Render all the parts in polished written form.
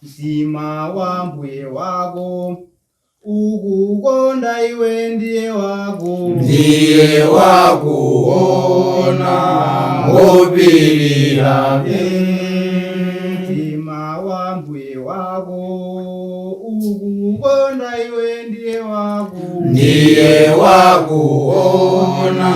Mtima wa mbuye wako ukukonda iwe ndiye wako Ndiye wakuona ngopirira. Mtima wa mbuye wako ukukonda iwe ndiye wako Ndiye wakuona.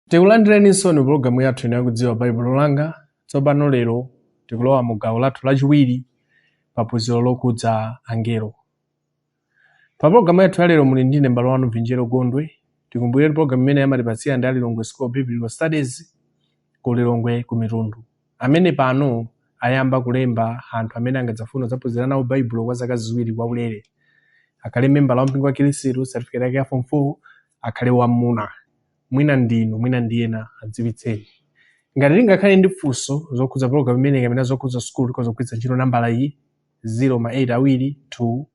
Tikulandireninso ni pulogalamu yathu ino yakudziwa Baibulo Langa. Tsopano lero tikulowa mu gawo lathu lachiwiri pa phunziro lokhudza angelo. Pa pulogalamu yathu ya lero muli ndine m'bale wanu Vinjero Gondwe. Tikumbukire pulogalamu imene amatipatsira ndi a Lilongwe School of Biblical Studies ku Lilongwe ku Mitundu, amene pano ayamba kulemba anthu amene angadzafuna kudzaphunzira nawo Baibulo kwa zaka 2 kwaulere. Akhale membala wa mpingo wa Khristu, certificate yake ya form 4, akhale wamuna. Mwina ndinu, mwina ndi ena, adziwitseni. Ngati tingakhale ndi funso zokhudza program imeneyi kapena zokhudza sukulu, tikhoza kugwiritsa ntchito nambala iyi 0 ma 8 awiri 2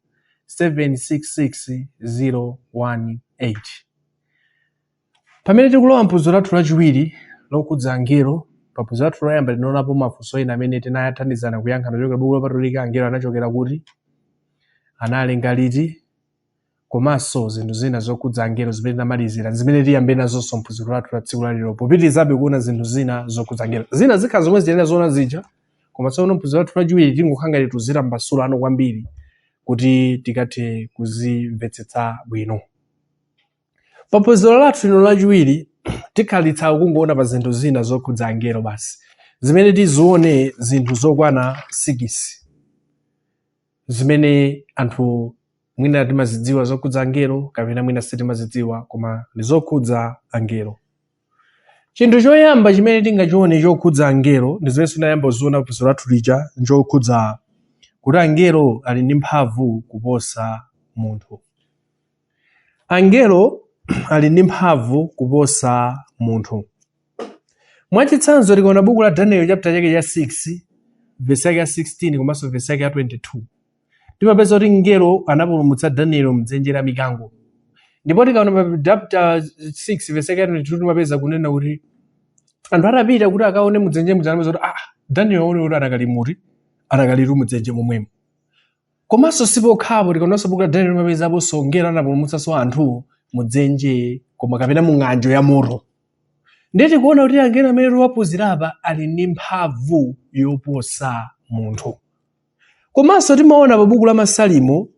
766 018. Pamene tikulowa mphunziro lathu lachiwiri lokhudza angelo, pa phunziro lathu loyamba tinaonapo mafunso ena amene tinayathandizana kuyankha kuchokera buku lopatulika: angelo anachokera kuti, analenga liti, komanso zinthu zina zokhudza angelo zimene tinamalizira, zimene tiyambe nazonso mphunziro lathu la tsiku lalero, popitirizabe kuona zinthu zina zokhudza angelo. Zina zikhala zomwe ziyenera zoona zija, koma tsono mphunziro lathu lachiwiri tingokhala ngati tuzitambasula ano kwambiri kuti tikathe kuzimvetsetsa bwino. Pa phunziro lathu lino lachiwiri tikhalitsa kungoona pa zinthu zina zokhudza angelo basi, zimene tizione zinthu zokwana 6 zimene anthu mwina timazidziwa zokhudza angelo kapena mwina sitimazidziwa, koma ndi zokhudza angelo. Chinthu choyamba chimene tingachione chokhudza angelo ndi zimene tinayamba kuziona phunziro lathu lija, nchokhudza kuti angelo ali ndi mphamvu kuposa munthu. Angelo ali ndi mphamvu kuposa munthu. Mwachitsanzo, tikaona buku la Daniel chapter chake cha 6 verse yake ya 16 komanso verse yake ya 22, timapeza kuti mngelo anapulumutsa Daniel mdzenje la mikango. Ndipo tikaona pa chapter 6 verse yake ya 22, timapeza kunena kuti anthu atapita kuti akaone mudzenje muja, anapeza kuti Daniel aone kuti adakali muti, adakalitu mudzenje momwemo. Komanso sipokhapo, tikaonanso buku la Daniel timapezaponso mngelo anapulumutsanso anthu mudzenje koma kapena mu ng'anjo ya moto. Ndiye tikuona kuti angelo amene tiwaphunzira apa ali ndi mphamvu yoposa munthu. Komanso timaona pa buku la Masalimo,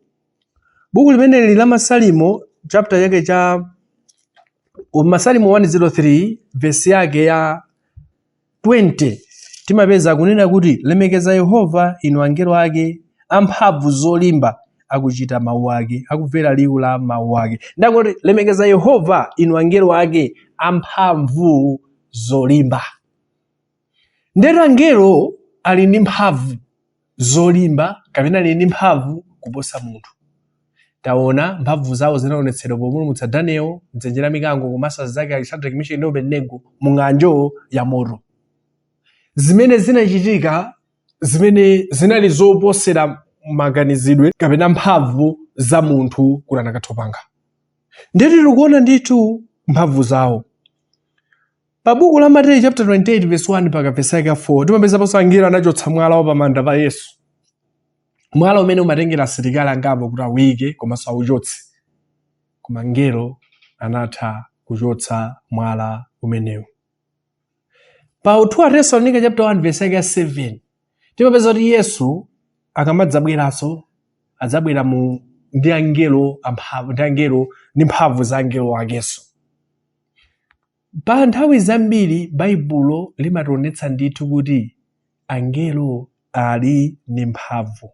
buku limeneli la Masalimo chapter yake cha Masalimo 103 verse yake ya 20, timapeza kunena kuti lemekeza Yehova inu angelo ake amphamvu zolimba, akuchita mawu ake, akumvera liwu la mawu ake. Ndakuti lemekeza Yehova inu angelo ake amphamvu zolimba. Ndetu angelo ali ndi mphamvu zolimba kapena ali ndi mphamvu kuposa munthu. Taona mphamvu zawo zinaonetsedwa populumutsa Daniel mdzenje la mikango komanso anzake Shadrach, Meshach ndi Abednego mu ng'anjo ya moto. Zimene zinachitika zimene zinali zoposera maganizidwe kapena mphamvu za munthu kuti anakatha kupanga. Ndetu tikuona ndithu mphamvu zawo. Pa buku la Mateyu chapter 28 verse 1 mpaka verse yake ya 4, timapezaponso angelo anachotsa mwala wa pamanda pa Yesu, mwala umene umatengera asilikali angapo kuti awuyike komanso awuchotse, koma angelo anatha kuchotsa mwala umenewu. Pa 2 Tesalonika chapter 1 verse yake ya 7, timapeza kuti Yesu akamadzabweranso adzabwera mu ndi angelo amphamvu, ndi angelo ndi mphamvu za angelo akenso. Pa nthawi zambiri Baibulo limationetsa ndithu kuti angelo ali ndi mphamvu.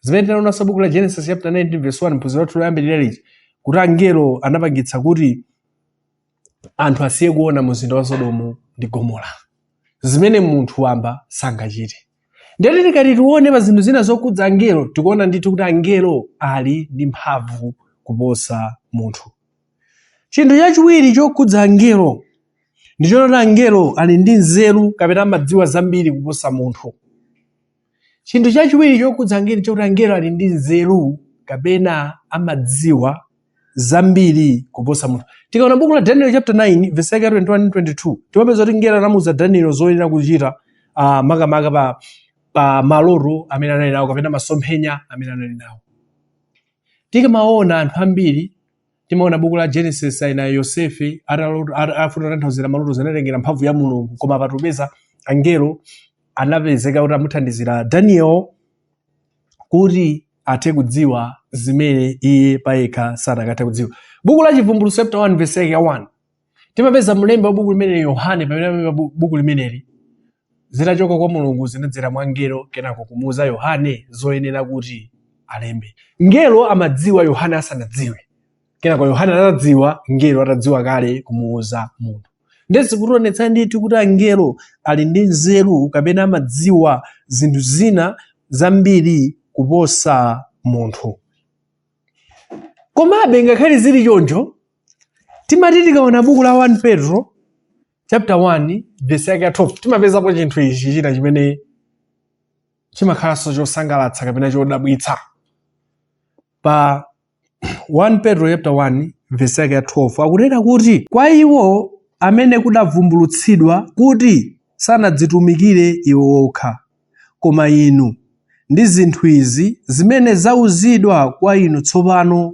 Zimene tinaonanso buku la Genesis chapter 19 verse 1, mphunziro lathu loyambirira lija, kuti angelo anapangitsa kuti anthu asiye kuona mzinda wa Sodomu ndi Gomora, zimene munthu wamba sangachite. Ndiye tikati tione pa zinthu zina zokhudza angelo, tikuona ndithu kuti angelo ali ndi mphamvu kuposa munthu. Chinthu chachiwiri chokhudza angelo ndi choti angelo ali ndi nzeru kapena amadziwa zambiri kuposa munthu. Chinthu chachiwiri chokhudza angelo chakuti angelo ali ndi nzeru kapena amadziwa zambiri kuposa munthu. Tikaona buku la Daniel chapter 9 verse yake ya 21 22, timapeza kuti mngelo anamuuza Daniel zoyenera kuchita, makamaka pa maloto amene anali nawo kapena masomphenya amene anali nawo. Tikamaona anthu ambiri, timaona buku la Genesis, aina Yosefe afuna kutanthauzira maloto, zinatengera mphamvu ya Mulungu, koma patupeza angelo anapezeka kuti amuthandizira Daniel kuti athe kudziwa zimene iye payekha sanakathe kudziwa. Buku la Chivumbulutso chapter 1 verse yake ya 1, timapeza mlembi wa buku limeneli Yohane, pamene amalemba buku limeneli, zitachoka kwa Mulungu zinadzera mwa mngelo, kenako kumuuza Yohane zoyenera kuti alembe. Mngelo amadziwa Yohane asanadziwe, kenako Yohane atadziwa, mngelo atadziwa kale kumuuza munthu. Ndiye zikutionetsa ndithu kuti angelo ali ndi nzeru kapena amadziwa zinthu zina zambiri kuposa munthu. Komabe ngakhale zili choncho, timati tikaona buku la 1 Petro chapter 1 verse yake ya 12, timapezapo chinthu ichi china chimene chimakhalanso chosangalatsa kapena chodabwitsa. Pa 1 Petro chapter 1 verse yake ya 12 akunena kuti, kwa iwo amene kudavumbulutsidwa kuti sanadzitumikire iwo okha, koma inu, ndi zinthu izi zimene zauzidwa kwa inu tsopano,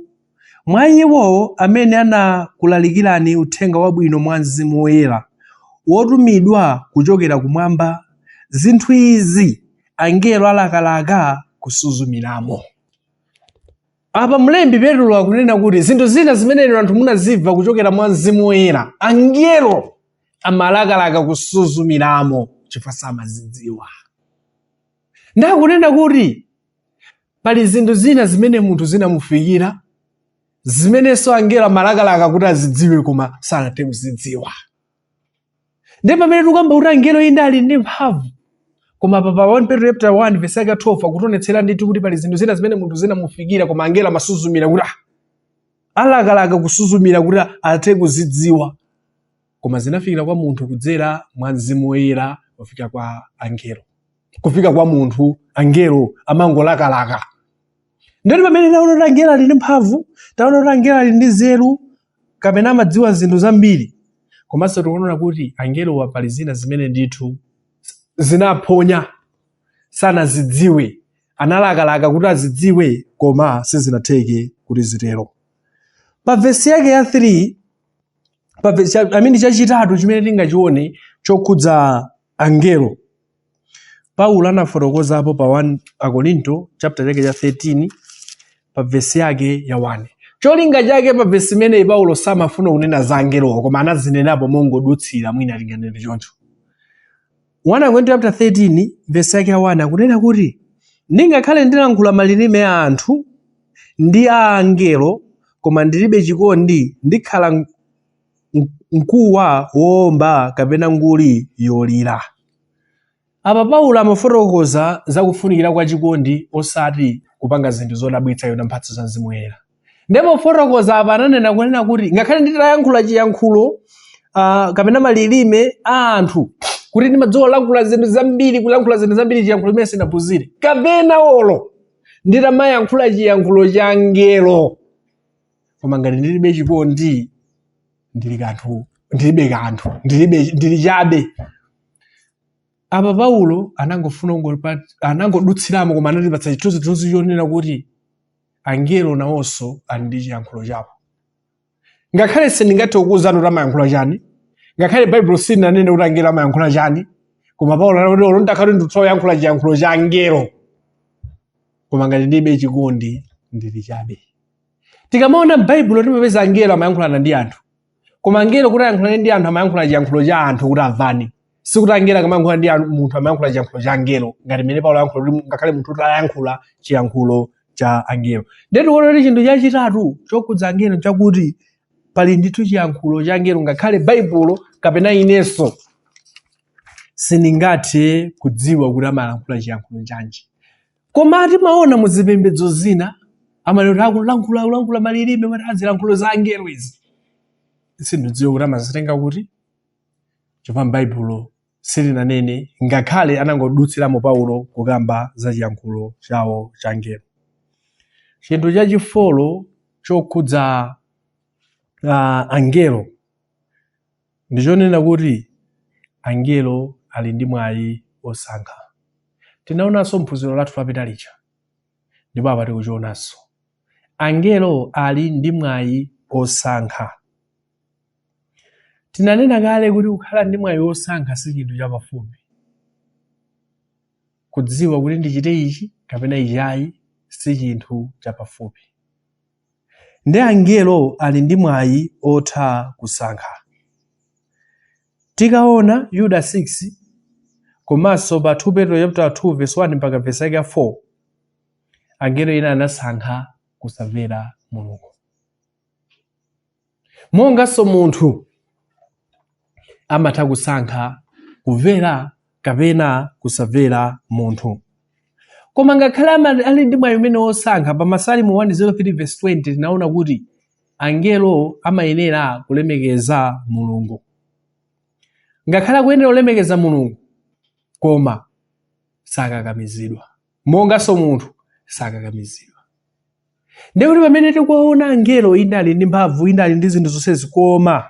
mwa iwo amene anakulalikirani uthenga wabwino mwa Mzimu Woyera, wotumidwa kuchokera kumwamba, zinthu izi angelo alakalaka kusuzumiramo. Apa mlembi Petro akunena kuti zinthu zina zimene inu anthu munazimva kuchokera mwa Mzimu Woyera, angelo amalakalaka kusuzumiramo chifukwa samazidziwa. Ndakunena kuti pali zinthu zina zimene munthu zinamufikira, zimenenso angelo amalakalaka kuti azidziwe koma sanathe kuzidziwa. Ndiye pamene tikukamba kuti angelo inde ali ndi mphamvu, koma pa 1 Petro chapter 1 verse yake 12 akutionetsera ndithu kuti pali zinthu zina zimene munthu zinamufikira koma angelo amasuzumira kuti alakalaka kusuzumira kuti athe kuzidziwa, koma zinafikira kwa munthu kudzera mwa Mzimu Woyera, kufika kwa angelo, kufika kwa munthu angelo amangolakalaka. Ndiyoti pamene taona kuti angelo ali ndi mphamvu, taona kuti angelo ali ndi nzeru kapena amadziwa zinthu zambiri, komanso tikuona kuti angelowa pali zina zimene ndithu zinaphonya, sanazidziwe, analakalaka kuti azidziwe koma sizinatheke kuti zitero. Pa vesi yake ya 3, pa vesi I mean chachitatu chimene tingachione chokhudza angelo, Paulo anafotokozapo pa 1 Akorinto chapter chake cha 13 pa vesi yake ya 1. Cholinga chake pa vesi imeneyi, Paulo samafuna kunena za angelowo, koma anazinenapo mongodutsira, mwina tinganene choncho. 1 Akorinto chapter 13 vesi yake ya 1 akunena kuti, ndingakhale ndilankhula malilime a anthu ndi a angelo, koma ndilibe chikondi, ndikhala mkuwa woomba kapena nguli yolira. Apa Paulo amafotokoza za kufunikira kwa chikondi, osati kupanga zinthu zodabwitsa kapena mphatso za Mzimu Woyera. Ndipo pofotokoza apa ananena kunena kuti ngakhale nditayankhula chiyankhulo kapena malilime a anthu, kuti ndimadziwa kulankhula zinthu zambiri, kulankhula zinthu zambiri chiyankhulo chimene sindinaphunzire, kapena olo nditamayankhula chiyankhulo cha angelo, koma ngati ndilibe chikondi, ndili kanthu, ndilibe kanthu, ndilibe, ndili chabe. Apa Paulo anangofuna anangodutsiramo, koma anatipatsa chithunzithunzi chonena kuti angelo nawonso ali ndi chiyankhulo chawo. Ngakhale sindingathe kukuwuzani kuti amayankhula chani, ngakhale Baibulo silinanene kuti angelo amayankhula chani, koma Paulo anati olo ndakhala kuti nditha kuyankhula chiyankhulo cha angelo, koma ngati ndilibe chikondi, ndili chabe. Tikamaona m'Baibulo timapeza angelo amayankhulana ndi anthu, koma angelo kuti ayankhulane ndi anthu amayankhula chiyankhulo cha anthu kuti amvane. Sikuti angelo akamayankhula ndi munthu amayankhula chiyankhulo cha angelo, ngati mmene Paulo ayankhula kuti ngakhale munthu utayankhula chiyankhulo cha angelo. Ndiye tikuona kuti chinthu chachitatu chokhudza angelo chakuti pali ndithu chiyankhulo cha angelo, ngakhale Baibulo kapena inenso sindingathe kudziwa kuti amalankhula chiyankhulo chanji. Koma timaona mu zipembedzo zina amanena kuti akulankhula kulankhula malilime, amati azilankhulo za angelo izi. Sindidziwa kuti amazitenga kuti, chifukwa m'Baibulo silinanene, ngakhale anangodutsiramo Paulo kukamba za chiyankhulo chawo cha angelo. Chinthu chachifolo chokhudza angelo ndichonena kuti angelo ali ndi mwayi osankha. Tinaonanso mphunziro lathu lapita lija, ndipo apa tikuchionanso. Angelo ali ndi mwayi osankha. Tinanena kale kuti kukhala ndi mwayi osankha si chinthu chapafupi. Kudziwa kuti ndichite ichi kapena ichi ayi si chinthu chapafupi. Ndi angelo ali ndi mwayi otha kusankha. Tikaona Yuda 6 komanso pa 2 Petro chapter 2 verse 1 mpaka verse yake ya 4, angelo ena anasankha kusamvera Mulungu. Monganso munthu amatha kusankha kumvera kapena kusamvera munthu. Koma ngakhale ali ndi mwayi umene wosankha, pa Masalimo 103 verse 20 tinaona kuti angelo amayenera kulemekeza Mulungu. Ngakhale akuyenera kulemekeza Mulungu, koma sakakamizidwa. Monganso munthu sakakamizidwa. Ndiye kuti pamene tikuwaona angelo, inde ali ndi mphamvu, inde ali ndi zinthu zonsezi, koma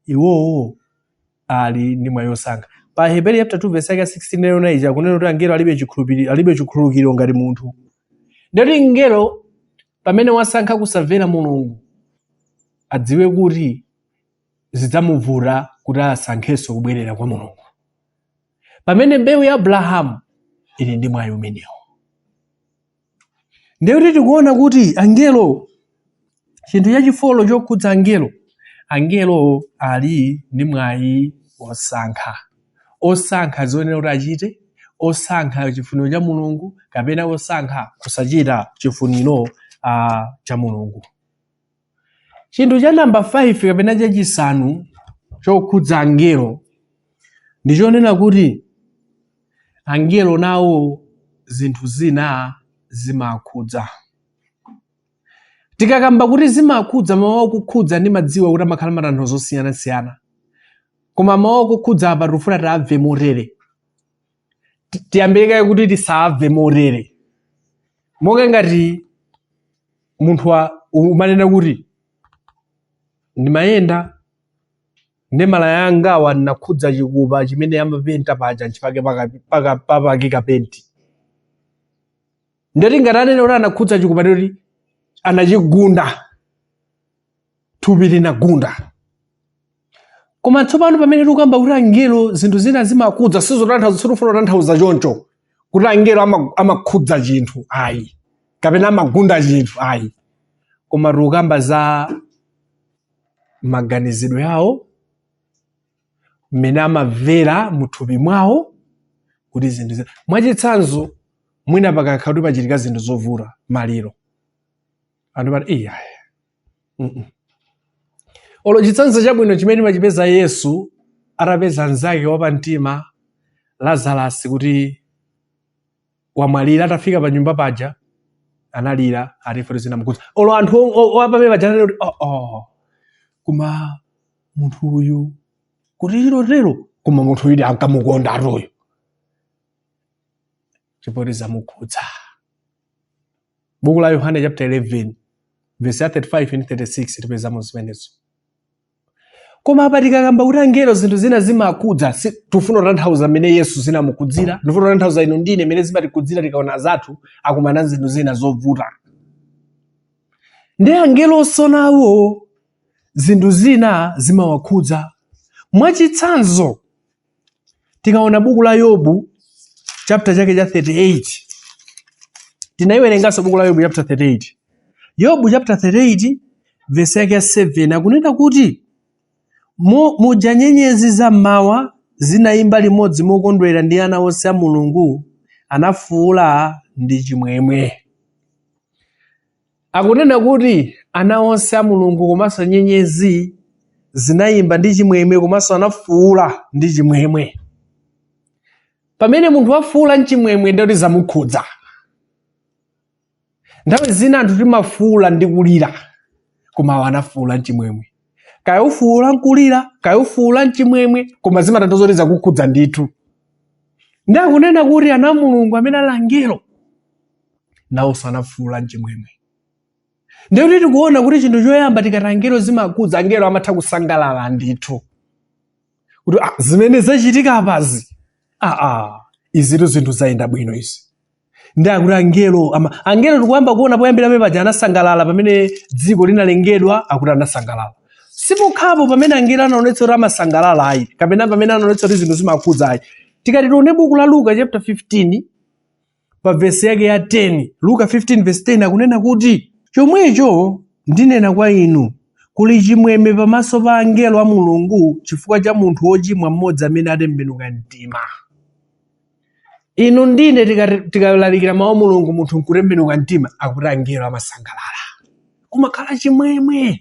iwowo ali ndi mwayi wosankha. Pa Aheberi chapter 2 verse yake ya 16 nayo ija akunena kuti angelo alibe chikhulupiriro, alibe chikhululukiro ngati munthu. Ndiye kuti mngelo pamene wasankha kusamvera Mulungu, adziwe kuti zidzamuvuta kuti asankhenso kubwerera kwa Mulungu. Pamene mbewu ya Abrahamu ili ndi mwayi umenewo. Ndiye kuti tikuona kuti angelo, chinthu chachifolo chokhudza angelo, angelo ali ndi mwayi wosankha. Osankha zoyenera kuti achite, osankha chifuniro cha Mulungu, kapena osankha kusachita chifuniro cha Mulungu. Chinthu cha namba 5 kapena chachisanu chokhudza angelo ndi chonena kuti angelo nawo zinthu zina zimakhudza. Tikakamba kuti zimakhudza, mawu akukhudza ndimadziwa kuti amakhala matanthauzo osiyanasiyana, koma mawu akukhudza apa tikufuna tiamve motere. Tiyambire kaye kuti tisamve motere, monga ngati munthu umanena kuti ndimayenda ndi malaya angawa ndinakhudza chikupa chimene amapenta paja, nchipake papakika penti. Ndeti ngati anene kuti anakhudza chikupa, ndeti anachigunda, thupi linagunda. Koma tsopano pamene tikukamba kuti angelo zinthu zina zimakhudza, sizotanthauza, sitikufuna kutanthauza choncho kuti angelo amakhudza chinthu ayi, kapena amagunda chinthu ayi, koma tikukamba za maganizidwe awo, mmene amamvera muthupi mwawo kuti zinthu mwachitsanzo, mwina pakakhala kuti pachitika zinthu zovuta, maliro, anthu amati iya. Olo chitsanzo chabwino chimene timachipeza, Yesu atapeza mnzake wapamtima Lazarus kuti wamwalira, atafika pa nyumba paja analira, ati zinamukhudza. Olo anthu apamene paja ananena kuti oh, oh, koma munthu uyu kuti chilotero, koma munthu uyu ankamukonda atoyo, chipoti zamukhudza. Buku la Yohane chapter 11 verse ya 35 and 36 tipezamo zimenezo. Koma apa tikakamba kuti angelo zinthu zina zimakhudza, tifuna kutanthauza mmene Yesu zinamukhudzira, ndifuna kutanthauza inu ndine mmene zimatikhudzira tikaona zathu akumana zinthu zina zovuta. Ndi angelonso nawo zinthu zina zimawakhudza. Mwachitsanzo, tikaona buku la Yobu chapter chake cha 38, tinayiwerenganso buku la Yobu chapter 38. Yobu chapter 38 verse yake ya 7 akunena kuti muja nyenyezi za mmawa zinayimba limodzi mokondwera ndi ana onse a Mulungu anafuwula ndi chimwemwe. Akunena kuti ana onse a Mulungu komanso nyenyezi zinayimba ndi chimwemwe komanso anafuwula ndi chimwemwe. Pamene munthu afuwula mchimwemwe, ndiye kuti zamukhudza. Nthawi zina anthu timafuwula ndi kulira, koma awo anafuwula mchimwemwe. Kaya ufuwula nkulira, kaya ufuwula mchimwemwe, koma zimatanthauza kuti zakukhudza ndithu. Ndi akunena kuti ana a Mulungu amene ali angelo nawonso anafuwula mchimwemwe. Ndiye kuti tikuona kuti chinthu choyamba tikati angelo zimakhudza, angelo amatha kusangalala ndithu kuti zimene zachitika apazi, izitu zinthu zayenda bwino izi. Ndi akuti angelo angelo tikuyamba kuona poyambira pamene paja anasangalala pamene dziko linalengedwa, akuti anasangalala. Sipokhapo pamene angelo anaonetsa kuti amasangalala ayi, kapena pamene anaonetsa kuti zinthu zimakhudza ayi. Tikati tione buku la Luka chapter 15 pa vesi yake ya 10, Luka 15 verse 10 akunena kuti, chomwecho ndinena kwa inu, kuli chimwemwe pamaso pa angelo a Mulungu chifukwa cha munthu wochimwa mmodzi amene atembenuka mtima. Inu ndine tikalalikira mawu a Mulungu munthu nkutembenuka mtima, akuti angelo amasangalala, kumakhala chimwemwe.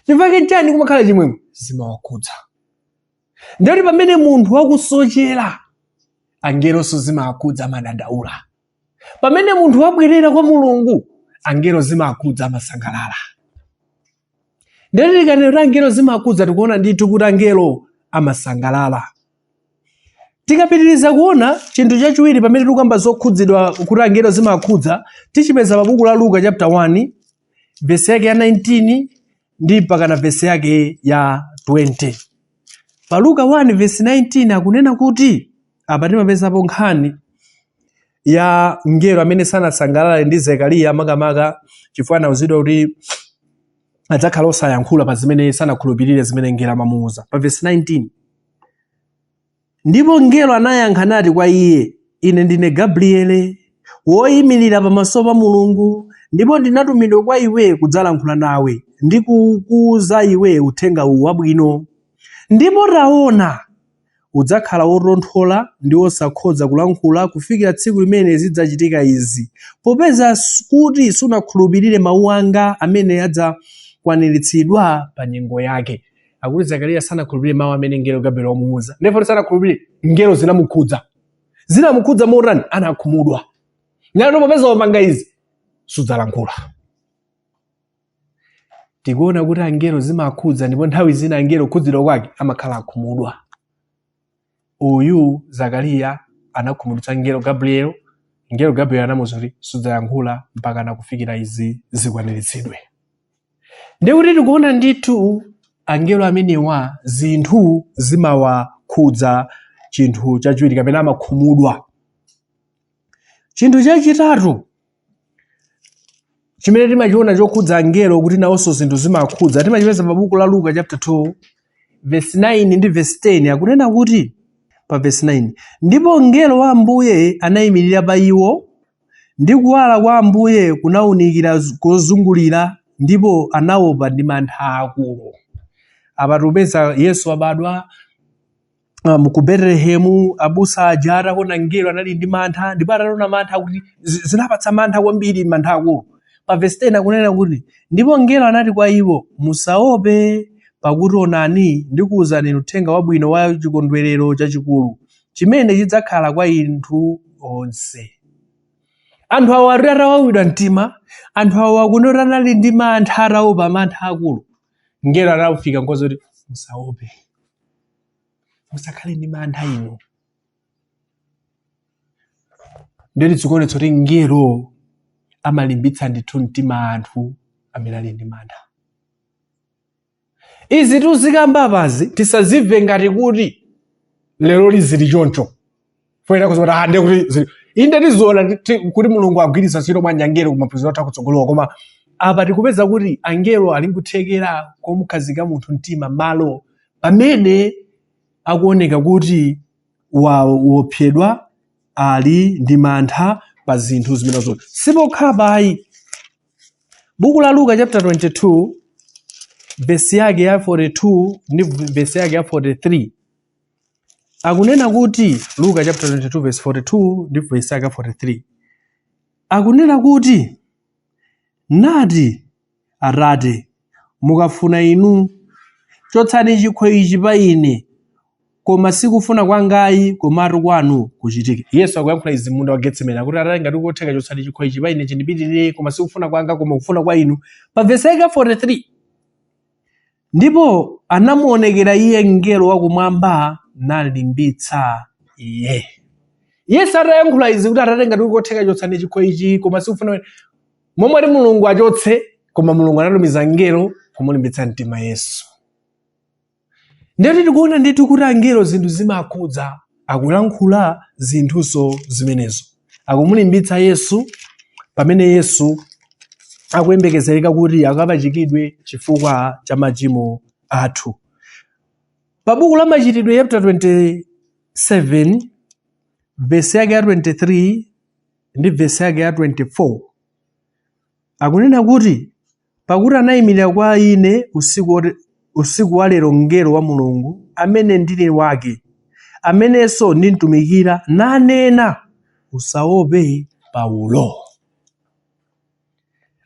Chifukwa chani kumakhala chimwemwe? Zimawakhudza. Ndiye kuti pamene munthu wakusochera, angelonso zimawakhudza, amadandaula. Pamene munthu wabwerera kwa Mulungu, angelo zimawakhudza, amasangalala. Ndiye kuti tikanena kuti angelo zimawakhudza, tikuona ndithu kuti angelo amasangalala. Tikapitiriza kuona chinthu chachiwiri pamene tikukamba zokhudzidwa kuti angelo zimawakhudza, tichipeza pa buku la Luka chapter 1 verse yake ya 19 ndi mpakana verse yake ya 20. Pa Luka 1 verse 19 akunena kuti, apa timapezapo nkhani ya mngelo amene sanasangalale ndi Zekariya, makamaka chifukwa anauzidwa kuti adzakhala osayankhula pa zimene sanakhulupirire zimene mngelo amamuuza. Pa verse 19, ndipo mngelo anayankha nati kwa iye, ine ndine Gabriele, woyimirira pamaso pa Mulungu, ndipo ndinatumidwa kwa iwe kudzalankhula nawe ndi kukuuza iwe uthenga uwu wabwino. Ndipo taona, udzakhala wotonthola ndi wosakhoza kulankhula kufikira tsiku limene zidzachitika izi, popeza kuti sunakhulupirire mawu anga amene adzakwaniritsidwa pa nyengo yake. Akuti Zakariya sanakhulupirire mawu amene mngelo Gabriel wamuuza. Ndipo sanakhulupirire, mngelo zinamukhudza. Zinamukhudza motani? Anakhumudwa. Nalo popeza wapanga izi, sudzalankhula. Tikuona kuti angelo zimakhudza, ndipo nthawi zina angelo kukhudzidwa kwake amakhala akhumudwa. Uyu Zakariya anakhumudwitsa mngelo Gabriel. Mngelo Gabriel anamuuza kuti sudzayankhula mpaka nakufikira izi zikwaniritsidwe. Ndiye kuti tikuona ndithu angelo amenewa zinthu zimawakhudza, chinthu chachiwiri, kapena amakhumudwa. Chinthu chachitatu chimene timachiona chokhudza angelo kuti nawonso zinthu zimakhudza, timachipeza pa buku la Luka chapter 2 verse 9 ndi verse 10. Akunena kuti pa verse 9, ndipo mngelo wa Ambuye anayimirira pa iwo, ndi kuwala kwa Ambuye kunawunikira kozungulira, ndipo anaopa ndi mantha akulu. Apa tikupeza Yesu abadwa ku Betelehemu. Abusa aja ataona mngelo anali ndi mantha, ndipo ataona mantha kuti zinapatsa mantha kwambiri, mantha akulu. Pa verse 10 akunena kuti, ndipo mngelo anati kwa iwo, musaope, pakuti onani, ndikuwuzani uthenga wabwino wa chikondwerero chachikulu, chimene chidzakhala kwa anthu onse. Anthu awa ati atawawidwa mtima, anthu awa akunena anali ndi mantha, ataopa mantha akulu. Mngelo anafika nkoza kuti musaope, musakhale ndi mantha inu. Ndiye zikuonetsa kuti mngelo amalimbitsa ndithu mtima anthu amene ali ndi mantha. Izi tuzikamba apazi tisazimve ngati kuti lero lizili choncho. Foyera kuzoti ndiye kuti zili. Inde tizoona kuti Mulungu agwiritsa ntchito bwanji angelo kumaphunziro athu akutsogolowa, koma apa tikupeza kuti angelo ali nkuthekera komukhazika munthu mtima malo pamene akuoneka kuti waopsedwa, ali ndi mantha pa zinthu zimenezo. Sipokhala ayi. Buku la Luka chapter 22 verse yake ya 42 ndi verse yake ya 43 akunena kuti, Luka chapter 22 verse 42 ndi verse yake ya 43 akunena kuti, nati, Atate, mukafuna inu, chotsani chikho ichi pa ine, koma sikufuna kwangayi, komatu kwanu kuchitike. Yesu akuyankhula izi munda wa Getsemani, akuti Atate, ngati kukotheka, chotsani chikho ichi pa ine, chindipitirire, koma sikufuna kwanga, koma kufuna kwa inu. Pa verse yake ya 43, ndipo anamuonekera iye mngelo wakumwamba nalimbitsa iye. Yesu atayankhula izi kuti Atate, ngati kukotheka, chotsani chikho ichi, koma sikufuna momwe ati Mulungu achotse, Koma Mulungu anatumiza mngelo kumulimbitsa mtima Yesu. Ndiye tikuona ndithu kuti angelo zinthu zimakhudza, akulankhula zinthunso zimenezo, akumulimbitsa Yesu pamene Yesu akuyembekezereka kuti akapachikidwe chifukwa cha machimo athu. Pa buku la Machitidwe chapter 27 vesi yake ya 23 ndi vesi yake ya 24 akunena kuti, pakuti anayimirira kwa ine usiku wa lero mngelo wa Mulungu, amene ndili wake, amenenso ndimtumikira, nanena, usaope Paulo.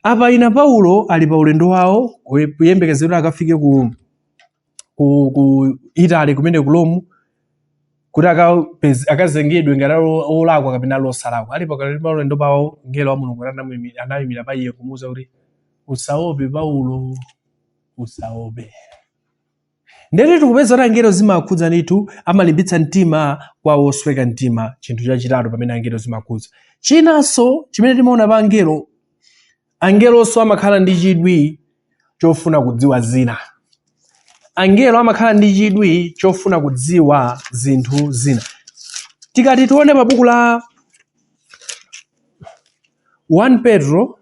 Apa ina Paulo ali pa ulendo wawo kuyembekezera kuti akafike ku Italy, kumene ku Rome, kuti akazengedwe ngati ali olakwa kapena ali osalakwa. Ali pakati pa ulendo pawo, mngelo wa Mulungu anayimira pa iye kumuwuza kuti usaope Paulo, usaope. Ndiye tikupeza kuti angelo zimakhudza ndithu, amalimbitsa mtima kwa wosweka mtima. Chinthu chachitatu pamene angelo zimakhudza. Chinanso chimene timaona pa angelo, angelonso amakhala ndi chidwi chofuna kudziwa zina. Angelo amakhala ndi chidwi chofuna kudziwa zinthu zina. Tikati tione pa buku la 1 Petro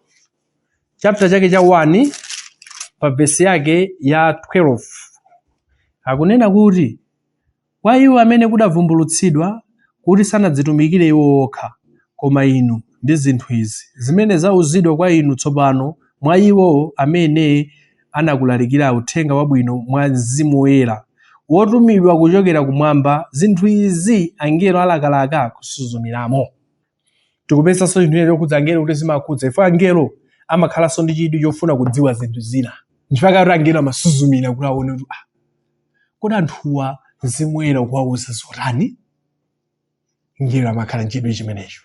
chapter chake cha 1 pa vesi yake ya 12 akunena kuti, kwa iwo amene kudavumbulutsidwa kuti sanadzitumikire iwo okha, koma inu, ndi zinthu izi zimene zauzidwa kwa inu tsopano mwa iwo amene anakulalikira uthenga wabwino mwa Mzimu Woyera, wotumidwa kuchokera kumwamba, zinthu izi angelo alakalaka kusuzumiramo. Tikupezanso chinthu china chokhudza angelo kuti zimakhudza, chifukwa angelo amakhalanso ndi chidwi chofuna kudziwa zinthu zina. Nchifukwa kuti angelo amasuzumira kuti aone kuti kodi anthuwa Mzimu Woyera ukuwauza zotani? Angelo amakhala ndi chidwi chimenecho.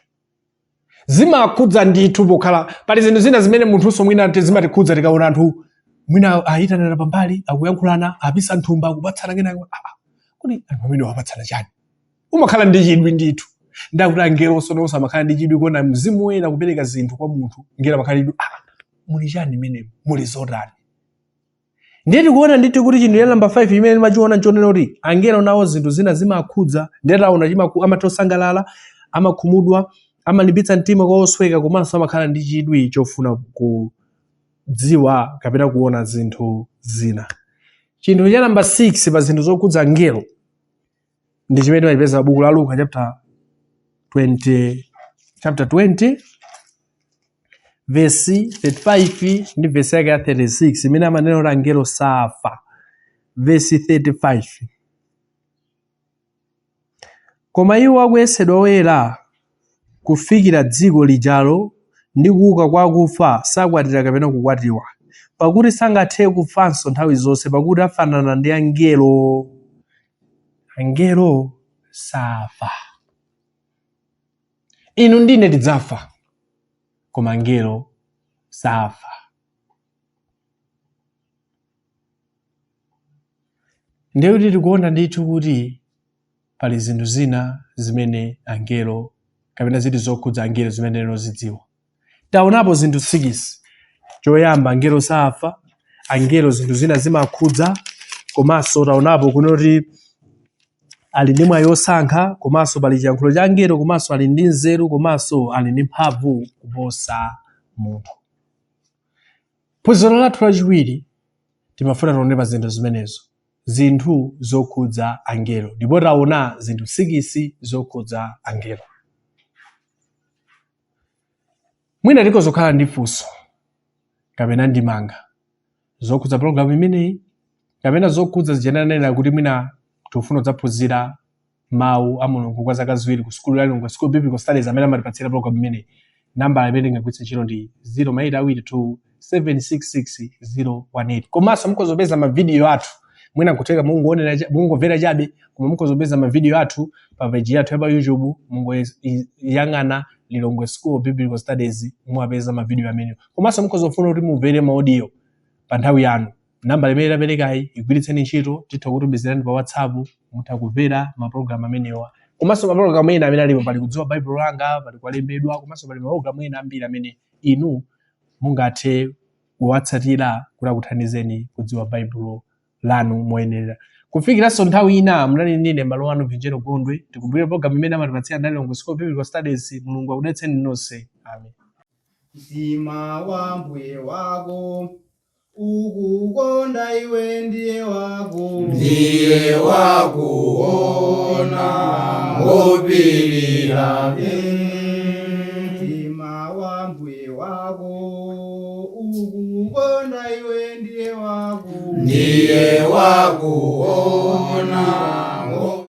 Zimakhudza ndithu pokhala pali zinthu zina zimene munthunso mwina zimatikhudza tikaona anthu mwina ayitanana pambali, akuyankhulana, apisa nthumba, akupatsana kenako, kodi anthu amene wapatsana chani? Umakhala ndi chidwi ndithu. Ndakuti angelonso nawonso amakhala ndi chidwi kuona Mzimu Woyera kupereka zinthu kwa munthu. Ngelo amakhala ndi chidwi, muli chani menemo, muli zotani? Ndiye tikuona ndithu kuti chinthu cha namba 5 chimene timachiona nchonena kuti angelo nawo zinthu zina zimakhudza. Ndiye taona amatha kusangalala, amakhumudwa, amalimbitsa mtima kwa osweka, komanso amakhala ndi chidwi chofuna kudziwa kapena kuona zinthu zina. Chinthu cha namba 6 pa zinthu zokhudza angelo ndi chimene timachipeza pa buku la Luka chapter 20, chapter 20 verse 35 ndi verse yake ya 36, imene amanena kuti angelo safa. Verse 35, koma iwo akuyesedwa oyera kufikira dziko lijalo ndi kuuka kwa akufa sakwatira kapena kukwatiwa, pakuti sangathe kufanso nthawi zonse, pakuti afanana ndi angelo. Angelo safa. Inu ndine tidzafa, koma angelo safa. Ndiye kuti tikuona ndithu kuti pali zinthu zina zimene angelo kapena zili zokhudza angelo zimene tinozidziwa. Taonapo zinthu 6. Choyamba, angelo safa, angelo zinthu zina zimakhudza, komanso taonapo kunoti ali ndi mwayi wosankha, komanso pali chiyankhulo cha angelo, komanso ali ndi nzeru, komanso ali ndi mphamvu kuposa munthu. Phunziro lathu lachiwiri timafuna tione pa zinthu zimenezo, zinthu zokhudza angelo, ndipo taona zinthu 6 zokhudza angelo. Mwina tikhoza kukhala ndi funso kapena ndemanga zokhudza pologalamu imeneyi kapena zokhudza zija ndanena kuti mwina tikufuna kudzaphunzira mawu a Mulungu kwa zaka ziwiri ku sukulu ya Lilongwe School of Biblical Studies amene amatipatsira pologalamu imeneyi. Nambala imene tingagwiritse ntchito ndi 0 2 766 018. Komanso mukhoza kupeza mavidiyo athu, mwina nkutheka mungomvera chabe, koma mukhoza kupeza mavidiyo athu pa page yathu ya pa YouTube. Mungoyang'ana Lilongwe School of Biblical Studies, muwapeza mavidiyo amenewo. Komanso mukhoza kufuna kuti mumvere maaudio pa nthawi yanu, nambala imene taperekayi igwiritseni ntchito, titha kutumizirani pa WhatsApp, mutha kumvera mapulogalamu amenewa komanso mapulogalamu ena amene alipo. Pali Kudziwa Baibulo Langa, pali Kwalembedwa, komanso pali mapulogalamu ena ambiri amene inu mungathe kuwatsatira kuti akuthandizeni kudziwa Baibulo lanu moyenerera. Kufikiranso nthawi ina, munali ndine m'bale wanu Vinjero Gondwe. Tikumbukire program imene amatipatsira ndi Lilongwe School of Biblical Studies. Mulungu akudalitseni nonse. Amen. Mtima wa mbuye wako ukukonda iwe ndiye wako. Ndiye wakuona ngopirira. Mtima wa mbuye wako ukukonda iwe ndiye wako. Ndiye wakuona.